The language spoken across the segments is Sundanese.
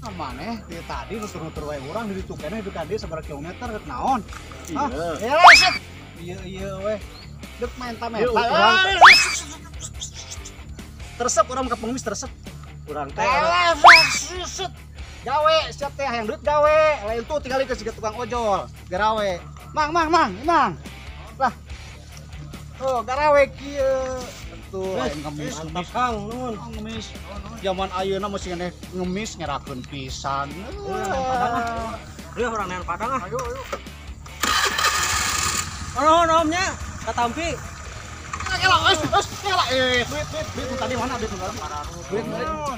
Maneh di tadi nutur-nutur wae urang di ditu keneh di ka dieu sabaraha kilometer rek naon? Hah? Iya. Eh, set. Iya iya weh. Dek main ta Ieu meta. urang Teresep urang ka pengemis teresep. Urang teh Telah, set. Gawe, siap teh hayang duit gawe. Lain tuh tinggal ke siga tukang ojol. Garawe. Mang, mang, mang, mang. Lah. Oh, garawe kieu. Tuh, lain ngemis, mantap Kang, nuhun. ngemis. Ngemis. Zaman ayeuna masih keneh ngemis ngerakeun pisan. Ayo urang nean Padang ah. Ayo, ayo. Nuhun Om nya, katampi. Kela, eh, eh, kela, eh, duit, duit, duit tadi mana duit tadi? Duit, duit.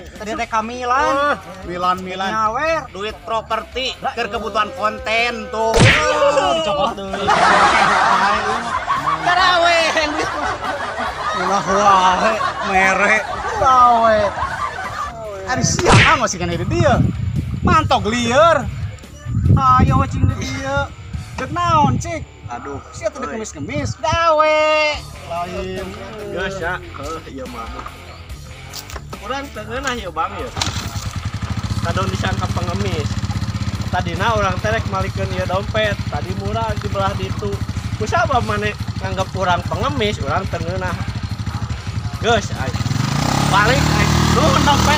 Tadi teh kamilan. Milan, Milan. Nyawer. Duit properti ke kebutuhan konten tuh. Dicokot deui. Garawe yang duit. Ulah wae mere. Gawe. Ari siang masih kena di dia. Mantog lieur. Ayo cing di dia. Dek naon cik? Aduh. Sia teh ngemis-ngemis. Gawe. Lain. Geus ya, heuh ieu mah. Urang teu ngeunah ieu Bang ieu. Kadon disangka pengemis. Tadina urang teh rek malikeun ieu dompet, tadi murah di belah ditu. Kusabab maneh nganggep urang pengemis, urang teu ngeunah. Geus ai. Balik ai. Nuhun dompet.